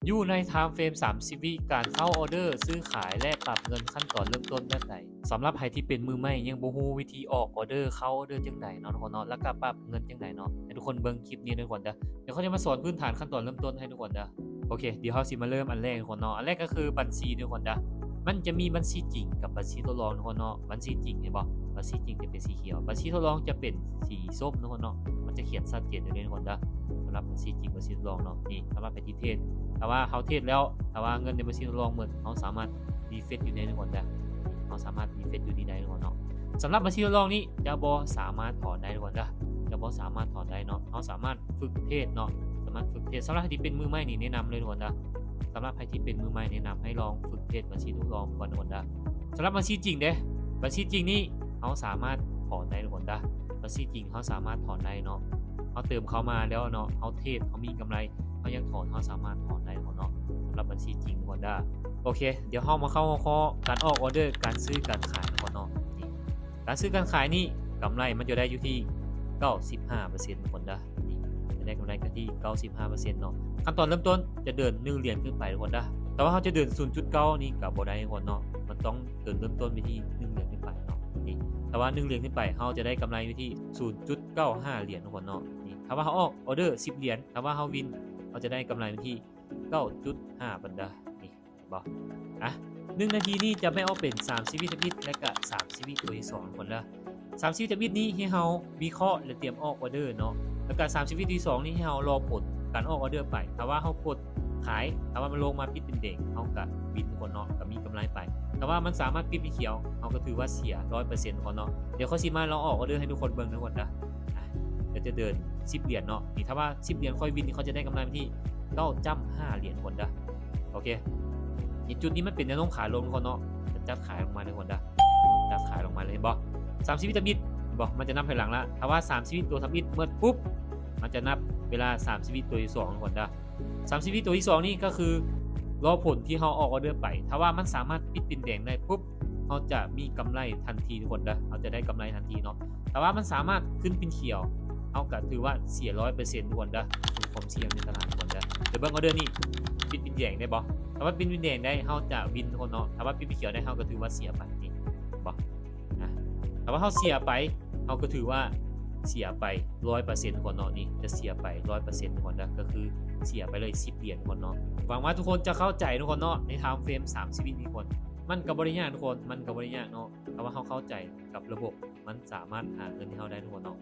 ຢູ່ໃນ time frame ສາມສິບວິ ການເຂົ້າອອເດີຊື້ຂາຍ ແລະ ປັບເງິນ ຂັ້ນຕອນເລີ່ມຕົ້ນແບບໃດ? ສຳລັບໃຜທີ່ເປັນມືໃໝ່ ຍັງບໍ່ຮູ້ວິທີອອກອອເດີ ເຂົ້າອອເດີຈັ່ງໃດເນາະ ທຸກຄົນເນາະ ແລ້ວກະປັບເງິນຈັ່ງໃດເນາະ ໃຫ້ທຸກຄົນເບິ່ງຄລິບນີ້ເດີ ທຸກຄົນເດີ. ດຽວເຂົາຈະມາສອນພື້ນຖານຂັ້ນຕອນເລີ່ມຕົ້ນໃຫ້ ທຸກຄົນເດີ. ໂອເຄ ດຽວເຮົາຊິມາເລີ່ມອັນແລກ ທຸກຄົນເນາະ. ອັນແລກກໍຄືບັນຊີ ທຸກຄົນເດີ. ມັນຈະມີບັນຊີຈິງກັບບັນຊີທົດລອງ ທຸກຄົນເນາະ. ບັນຊີຈິງເຫັນບໍ່? ບັນຊີຈິງຈະເປັນສີຂຽວ ບັນຊີທົດລອງຈະເປັນສີສົ້ມ ທຸກຄົນເນາະ. ມັນຈະຂຽນຊັດເຈນຢູ່ເລີຍ ທຸກຄົນເດີ. ສຳລັບບັນຊີຈິງ ບັນຊີທົດລອງເນາະ ນີ້ສຳລັບໃຜທີ່ເທຣດ ຖ້າວ່າເຮົາເທຣດແລ້ວ ຖ້າວ່າເງິນໃນບັນຊີທົດລອງໝົດ ເຮົາສາມາດ refresh ຢູ່ໃນ ທຸກຄົນເດີ. ເຮົາສາມາດ refresh ຢູ່ນີ້ໄດ້ ທຸກຄົນເນາະ. ສຳລັບບັນຊີທົດລອງນີ້ຈະບໍ່ສາມາດຖອນໄດ້ ທຸກຄົນເດີ. ຈະບໍ່ສາມາດຖອນໄດ້ເນາະ. ເຮົາສາມາດຝຶກເທຣດເນາະ ສາມາດຝຶກເທຣດ. ສຳລັບໃຜທີ່ເປັນມືໃໝ່ນີ້ ແນະນຳເລີຍ ທຸກຄົນເດີ. ສຳລັບໃຜທີ່ເປັນມືໃໝ່ ແນະນຳໃຫ້ລອງຝຶກເທຣດບັນຊີທົດລອງກ່ອນ ທຸກຄົນເດີ. ສຳລັບບັນຊີຈິງເດ້ ບັນຊີຈິງນີ້ເຮົາສາມາດຖອນໄດ້ ທຸກຄົນເດີ. ບັນຊີຈິງເຮົາສາມາດຖອນໄດ້ເນາະ. ເຮົາເຕີມເຂົ້າມາແລ້ວເນາະ ເຮົາເທຣດ ເຮົາມີກຳໄລ ເຮົາຢາກຖອນ ເຮົາສາມາດຖອນໄດ້ ທຸກຄົນເນາະ. ສຳລັບບັນຊີຈິງ ທຸກຄົນເດີ. ໂອເຄ ດຽວເຮົາມາເຂົ້າຫົວຂໍ້ການອອກອອເດີ ການຊື້ການຂາຍ ທຸກຄົນເນາະ. ນີ້ ການຊື້ການຂາຍນີ້ ກຳໄລມັນຈະໄດ້ຢູ່ທີ່ເກົ້າສິບຫ້າເປີເຊັນ ທຸກຄົນເດີ. ນີ້ ຈະໄດ້ກຳໄລກັນທີ່ເກົ້າສິບຫ້າເປີເຊັນເນາະ. ຂັ້ນຕອນເລີ່ມຕົ້ນຈະເດີນໜຶ່ງຫຼຽນຂຶ້ນໄປ ທຸກຄົນເດີ. ແຕ່ວ່າເຮົາຈະເດີນສູນຈຸດເກົ້ານີ້ກໍບໍ່ໄດ້ ທຸກຄົນເນາະ. ມັນຕ້ອງເດີນເລີ່ມຕົ້ນໄປທີ່ໜຶ່ງຫຼຽນຂຶ້ນໄປເນາະ. ນີ້ ຖ້າວ່າໜຶ່ງຫຼຽນຂຶ້ນໄປ ເຮົາຈະໄດ້ກຳໄລຢູ່ທີ່ສູນຈຸດເກົ້າຫ້າຫຼຽນ ທຸກຄົນເນາະ. ນີ້ ຖ້າວ່າເຮົາອອກອອເດີສິບຫຼຽນ ຖ້າວ່າເຮົາວິນ ເຮົາຈະໄດ້ກຳໄລຢູ່ທີ່ເກົ້າຈຸດຫ້າ ບັນດາ. ນີ້ ເຫັນບໍ່? ອ່ະ ໜຶ່ງນາທີນີ້ຈະແບ່ງອອກເປັນສາມສິບວິທຳອິດ ແລະກະສາມສິບວິຕົວທີສອງ ທຸກຄົນເດີ. ສາມສິບວິທຳອິດນີ້ໃຫ້ເຮົາວິເຄາະ ແລະ ຕຽມອອກອອເດີເນາະ. ແລະກະສາມສິບວິຕົວທີສອງນີ້ໃຫ້ເຮົາລໍຜົນການອອກອອເດີໄປ. ຖ້າວ່າເຮົາກົດຂາຍ ຖ້າວ່າມັນລົງມາປິດເປັນແດງ ເຮົາກະວິນ ທຸກຄົນເນາະ ກະມີກຳໄລໄປ. ຖ້າວ່າມັນສາມາດປິດເປັນຂຽວ ເຮົາກະຖືວ່າເສຍຮ້ອຍເປີເຊັນ ທຸກຄົນເນາະ. ດຽວຂ້ອຍຊິມາລອງອອກອອເດີໃຫ້ທຸກຄົນເບິ່ງ ທຸກຄົນເດີ. ອ່ະ ດຽວຈະເດີນສິບຫຼຽນເນາະ. ນີ້ ຖ້າວ່າສິບຫຼຽນຂ້ອຍວິນນີ້ ຂ້ອຍຈະໄດ້ກຳໄລທີ່ເກົ້າຈຸດຫ້າຫຼຽນ ທຸກຄົນເດີ. ໂອເຄ ນີ້ ຈຸດນີ້ມັນເປັນແນວໂນ້ມຂາລົງ ທຸກຄົນເນາະ. ຈະຈັດຂາຍລົງມາເລີຍ ທຸກຄົນເດີ. ຈັດຂາຍລົງມາເລີຍ ເຫັນບໍ່? ສາມສິບວິທຳອິດ ເຫັນບໍ່? ມັນຈະນັບຖອຍຫຼັງລະ. ຖ້າວ່າສາມສິບວິຕົວທຳອິດໝົດປຸບ ມັນຈະນັບເວລາສາມສິບວິຕົວທີສອງ ທຸກຄົນເດີ. ສາມສິບວິຕົວທີສອງນີ້ກໍຄືລໍຜົນທີ່ເຮົາອອກອອເດີໄປ. ຖ້າວ່າມັນສາມາດປິດເປັນແດງໄດ້ປຸບ ເຮົາຈະມີກຳໄລທັນທີ ທຸກຄົນເດີ. ເຮົາຈະໄດ້ກຳໄລທັນທີເນາະ. ຖ້າວ່າມັນສາມາດຂຶ້ນເປັນຂຽວ ເຮົາກະຖືວ່າເສຍຮ້ອຍເປີເຊັນ ທຸກຄົນເດີ. ຄວາມສ່ຽງໃນຕະຫຼາດ ທຸກຄົນເດີ. ດຽວເບິ່ງອອເດີນີ້ ປິດເປັນແດງໄດ້ບໍ່? ຖ້າວ່າປິດເປັນແດງໄດ້ ເຮົາຈະວິນ ທຸກຄົນເນາະ. ຖ້າວ່າປິດເປັນຂຽວໄດ້ ເຮົາກະຖືວ່າເສຍໄປ ນີ້ ເຫັນບໍ່? ອ່ະ ຖ້າວ່າເຮົາເສຍໄປ ເຮົາກະຖືວ່າເສຍໄປຮ້ອຍເປີເຊັນ ທຸກຄົນເນາະ. ນີ້ຈະເສຍໄປຮ້ອຍເປີເຊັນ ທຸກຄົນເດີ. ກະຄືເສຍໄປເລີຍສິບຫຼຽນ ທຸກຄົນເນາະ. ຫວັງວ່າທຸກຄົນຈະເຂົ້າໃຈ ທຸກຄົນເນາະ ໃນ time frame ສາມສິບວິ ທຸກຄົນ. ມັນກະບໍ່ໄດ້ຍາກ ທຸກຄົນ ມັນກະບໍ່ໄດ້ຍາກເນາະ. ຖ້າວ່າເຮົາເຂົ້າໃຈກັບລະບົບ ມັນສາມາດຫາເງິນໃຫ້ເຮົາໄດ້ ທຸກຄົນເນາະ.